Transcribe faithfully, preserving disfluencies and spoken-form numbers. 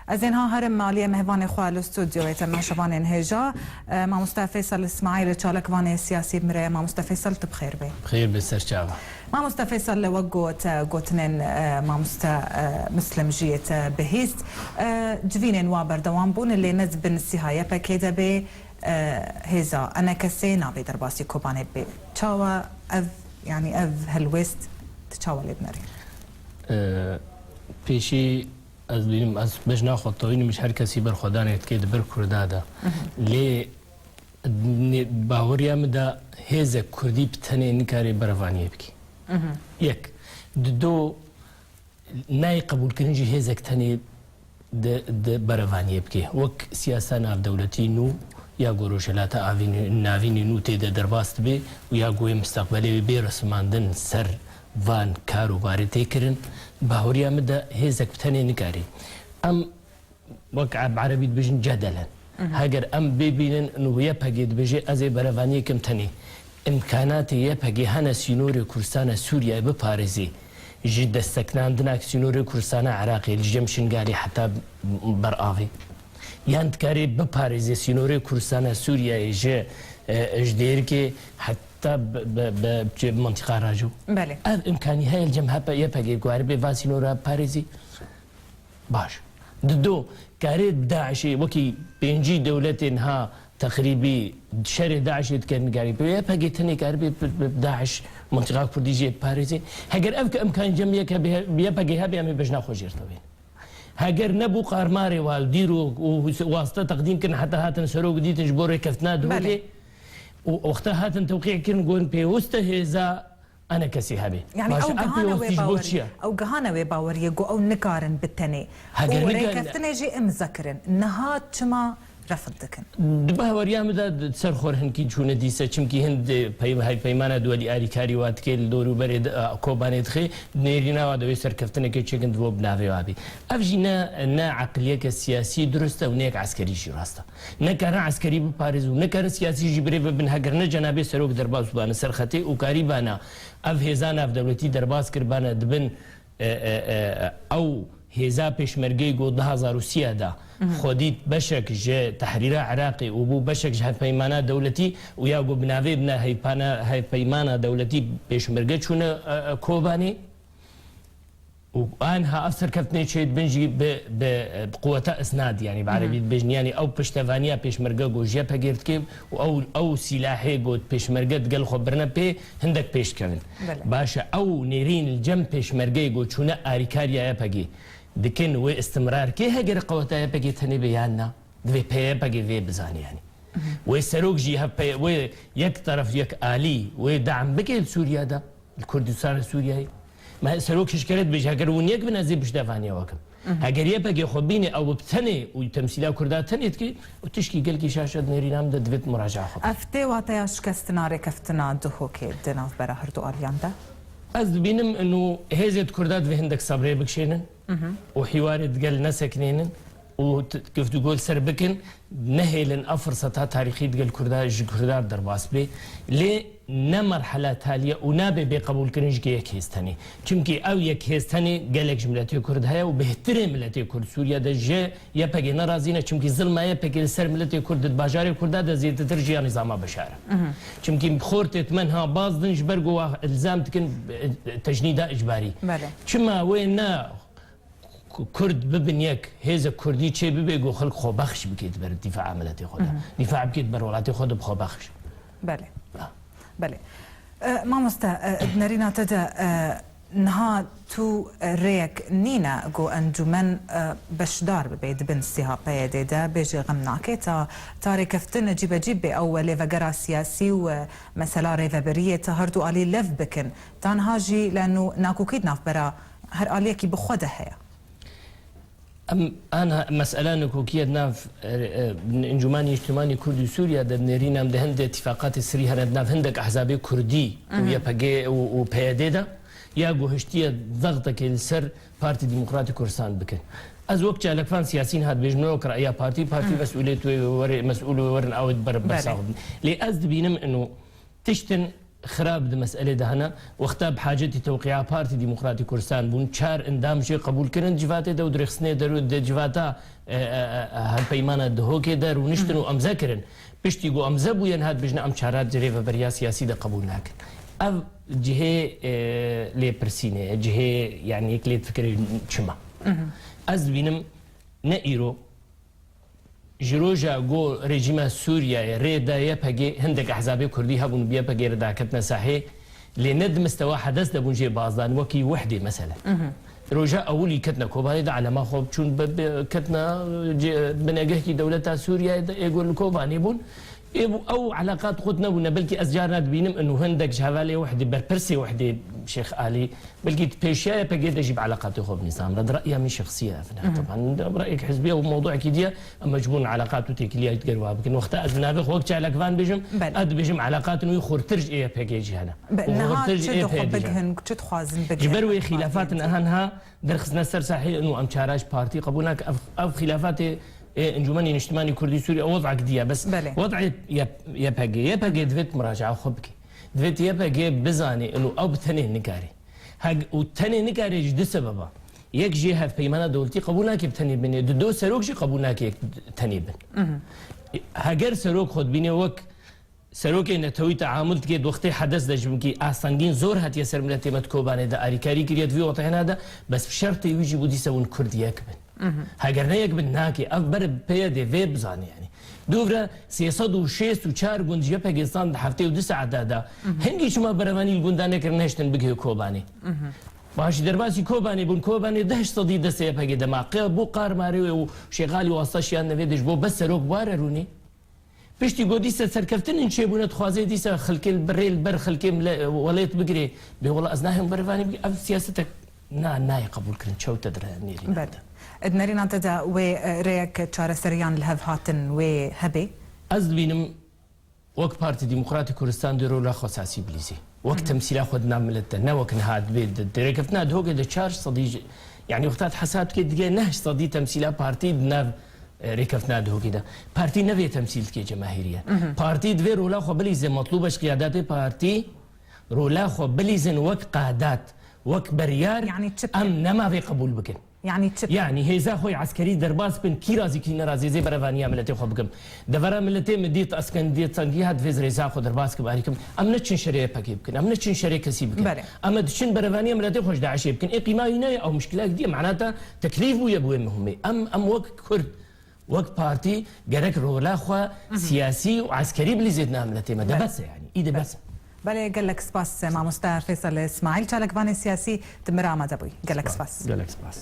Ez ên ha herim maliyê mehvanê xwe li stûdyoyê temaşevanên hêja, e, mamoste Feysel Îsmaîl, çalakvanê siyasî bi me re ye. Mamoste Feysel, tu bi xêr bê. Bi xêr bê, ser çava. Mamoste Feysel, li wek got, e, gotinên, e, mamoste, e, Muslim jî yê te bihîst. E, civînên wa berdewam bûn, lê ne di bin sîha Y P G de bê, e, hêza enekesê nabê derbasî Kobanê bê. Çawa ev, yanî ev helwêst, tu çawa lê dinerî? E, pêşî Ez dibînim, ez bejna xwe tewînim ji her kesî berxwedanê dike di ber Kurda de. Lê ne-, baweriya min de hêzek Kurdî bi tenê nikare berevaniyê bike. Yek. Dido, nayê qebûlkirin jî hêzek tenê di, di berevaniyê bike. Wek siyasa navdewletî nû ya ku Rojhilata Avînî-, Navînî nû tê de derbas dibe û ya ku wê misteqbelê wê bê risimandin ser van kar û barê tê kirin, baweriya min de hêzek bi tenê nikare. Em wek bi erebî dibêjin cedelen. Heger em bê bînin û Y P G dibêje ez ê berevaniyê kim tenê. Îmkanatê Y P G hene sînorê Kurdistana Sûriyeyê biparêzê. Ji desteknandina sînorê Kurdistana Iraqê li cem Şingalê heta ber avê. Yan dikarê biparêzê sînorê Kurdistana Sûriyeyê ji, e, ji Dêrikê heta bi, bi, bi, bi mintîqa Raco. Belê. Ev îmkanî heye li cem Y P G guharibê va sînora biparêzî. Baş. Dido, karê DAIŞê wekî pêncî dewletên ha teqrîbî şerê DAIŞê dike nigarî. Bi Y P G tenê karibê bi, bi DAIŞ mintîqa Kurdî jê biparêzê. Heger ev ki imkan cem Y P G hebe, em ê bejna xwe jêr tewên. Heger nebû qarmarê wal dîrok û waste teqdîm kirin heta hatin serok dîtin ji bo rêkeftina Belê. Duhokê û wexta hatin tewqî kirin gon pêwist e hêza Ene kesî hebe. Yani Baş ew e, ev gihane wê pêwestî ji bo bawerî, çi ye? Ew gihane wê baweriyê ku ew nikarin bi tenê. Heger Û nikarin rêkeftinê jî imze kirin. Niha çima refid dikin? Di baweriya min de di ser xwe hinkî çûne dîse, çimkî hin di pey-, hevpeymana duwelî alîkarî wa dike li dor û berê de, a, Kobanê dixe, nêrîna wa de wê serkeftineke çêkin di bo bi navê wa bî. Ev jî ne, ne eqiliyeke siyasî durust e û ne yek eskerî jî rast e. Nekarin eskerî biparêz û nekarin siyasî jî birêve bin, heger ne cenabê serok derbas bane ser xetê û karî bana ev hêza navdewletî derbas kir bane dibin, e, e, e, ew hêza pêşmergeyê got du hazar û sî de xwe dît beşek ji tehrîra Iraqê û bû beşek ji hevpeymana dewletî û ya got bi navê bine hevpana-, hevpeymana dewletî pêşmerge çûne, e, e, Kobanê. Û anha ev serkeftinê çêdibin jî bi, bi, bi quweta isnad, yanî bi erebî dibêjin, yanî ew piştevaniya pêşmerge ku ji Y P G dike û ew, ew sîlahê ku pêşmerge digel xwe birine pê hindek pêş dikevin. Belê. Baş e, ew nêrîn li cem pêşmergeyê ku çûne arîkariya Y P G dikin wê istimrar kê, heger qeweta Y P G tenê be yan na, divê Y P G vê bizane yanî. Wê serok jî hev pe-, wê yek teref yek alî wê dam bike li Sûriye de. Li Kurdistana Sûriyeyê. Me serok hişkere dibêje, heger hûn yek bin, ez ê piştevaniya we kim. Heger Y P G xwe bîne ew bi tenê û temsîla Kurda tenê dike, û tişkî gelkî şaş e, di nêrîna min de divêt muraca'a xwe bike. Ev tê wateya şikestina rêkeftina Duhokê di navbera herdu aliyan de? Ez dibînim ino hêzê di Kurda divê hindek sebrê bikişênin û hîwarê digel nesekinênin û t-, guftûgo li ser bikin, nehêlin ev firseta tarîxî digel Kurda, ji Kurda derbas bê. Lê ne merhela talî ye û nabe bê qebûlkirin ji yek hêz tenê. Çimkî ew yek hêz tenê gelek ji miletê Kurd heye û bêhtirê miletê Kurd Sûriye de ji Y P G nerazî ne, çimkî zilma Y P G li ser miletê Kurd di bajarê Kurda de zêdetir ji ya nîzama Beşar e. Çimkî xortê me niha baz din ji ber ku wa ilzam dikin, e, tecnîda icbarî. Belê. Çima wê ne Ku-, Kurd bibin yek, hêzek Kurdî çê bibe, ku xelk xwebexş bike di ber dîfaa miletê xwe de. Dîfa bike di ber welatê xwe de bi xwebexş. Belê. Ha. Belê. E, mamoste, e, di nerîna te de, e, niha tu, e, rêyek nîne ku encûmen, e, beşdar bibe di bin sîha P Y D de, bêjê xem nake ta, ta rêkeftin cîbecî bê ew lêvegera siyasî û, e, mesela rêvebiriyê ta her du alî lev bikin. Ta niha jî leno nakokî di navbera her aliyekî bi xwe de heye. Em ana mesela nakokiye di nav, e, e, Encûmana Nîştimanî Kurd û Sûriye de nêrîn em di hindê tîfaqatê sirî hene di nav hindek ehzabê Kurdî û Y P G û, û P Y D de, ya ku hiştiye zextekê li ser Partî Demokratîk Kurdistan bikin. Ez wek çalakvan siyasî niha dibêjim, ne wek reya partî, partî mesûlê tu wê were, mesûl wê werin ew ê ber-, Belê. bersax bin. Lê ez dibînim ino tiştin Xirab di meselê de hene. Wexta bi hacetî tewqîya Partî Demokratî Kurdistan bûn, çar endam jê qebûl kirin civatê de û dirêxistinê de û di civata, e, e, e, e, hevpeymana Dihokê de rûniştin û emze kirin. Piştî ku emze bûyen hat bijne em çara di rêveberiya siyasî de qebûl nakin. Ev cihê, e, lêpirsînê ye, cihê, yanî yek lê difikirê çima. Ez dibînim ne îro, Ji roja ku rejîma Sûriyeyê rê da Y P G, hindek ehzabê kurdî hebûn bi Y P G re daketine sahê, lê ne di mistewa Hedes de bûn jê bazdan, wekî Wehdê mesele. Roja ewilî ketine Kobanê de elema xwe çûn bi, bi, ketine, e, binegehkî dewleta Sûriyeyê de ê ku li Kobanê bûn. Ê bû ew eleqat qut nebûne, belkî ez carna dibînim inu hindek ji hevalê Wehdê, berpirsê Wehdê Şêx Alî, Belkî di pêşiya Y P G de jî bi eleqatê xwe bi nîzam re, di re'ya min şexsî ye ev ne. Teban reyek hizbî ye û mewduekî diye, em mecbûr in eleqat û têkiliya diger wa bikin. Wexta ez bi navê xwe wek çalakvan bêjim, Belê. ez dibêjim eleqatên wî xurtir ji Y P G jî hene. Be, Û niha xurtir ji çi Y P G dixwe jî hene. bighin, çi dixwazin bigrin? Ji ber wê xîlafatin Partiyên aha niha derxistine ser sahê û em çara ji partî qebûl nake. Ev, ev xîlafatê ê Encûmenê Niştimanî Kurdî Sûrî ew wez'ek diye. Bes Belê. wez'ê Y-, Y P G, Y P G divêt muraca'a xwe bike. Divêt Y P G bizanê inu ew bi tenê nikare. Heg-, û tenê nikare ji du sebeba. Yek jê hevpeymana dewletî qebûl nake bi tenê binê. Du do serok jî qebûl nake yek tenê bin. Heger serok xwe dibîne wek serokê netewî teamul dike, di wextê Hedes de ji binkî astengîn zor hatiye ser miletê me di Kobanê de arîkarî kiriye di vî wetena de, bes bi şertê wî jî bû dîsa hûn Kurd yek bin. Heger ne yek bin nake. Ev ber P Y D vê bizane yanî. Dûvre sê sed û şêst û çar gund ji Y P G stan di heftê û du saeta de. Hingî çima berevanî li gunda nekirin neştin bigihê Kobanê? Baş derbasî Kobanê bûn. Kobanê deh sedî destê Y P G de ma. Qe bû Qarmarê û Şêxalî wasta şiyan nevê de ji bo bes serok ware rûnê. Piştî got dîsa serkeftinên çêbûne dixwaze dîsa xilkê li ber rê li ber xilkê mile-, welêt bigirê. Bê wela ez nahêm berevanî bigî. Ev siyasetek na, nayê qebûl kirin. Çew te dire nêrî Belê. Di nerîna te de wê, e, rêyek çareseriyan li hev hatin wê hebe? Ez dibînim wek Partî Demokratî Kurdistan dê rola xwe siyasî bilîzê. Wek temsîla xwe di nav milet de, ne wek niha dibê di, di rêkeftina Dihokê de çar sedî ji, yanî wexta hesab dike dige neh sedî temsîla partî di nav, e, rêkeftina Dihokê de. Partî ne vê temsîl dike cemahîriye. Partî divê rola xwe bilîzê, metlûb e ji qiyadatê partî rola xwe bilîzin wek qadat, wek beryar, Yanî çi em nema vê qebûl bikin. Yanî çi? Yanî hêza xwe yê eskerî derbas bin, kî razî kî nerazî zê berevaniya miletê xwe bikim. Devera miletê min dît eskendiye tengî hat vê rêza xwe derbas kim arî kim. Em neçin şerê Y P G bikin. Em neçin şerê kesî bikin. Belê. Em ê diçin berevaniya miletê xwe ji DAIŞê bikin. Ê qîma wî neyê, ew muşkilek diye. Mena te teklîf bûye bi wê muhimê. Em, em wek Kurd, wek partî gerek rola xwe siyasî û eskerî bilîzêt nav miletê me. De Belê. bes e yanî. Îdî bes e. Belê, gelek spas, mamoste Fêsal Îsmaîl, çalakvanê siyasî, tu mir amade bûyî. Gelek spas. Gelek spas.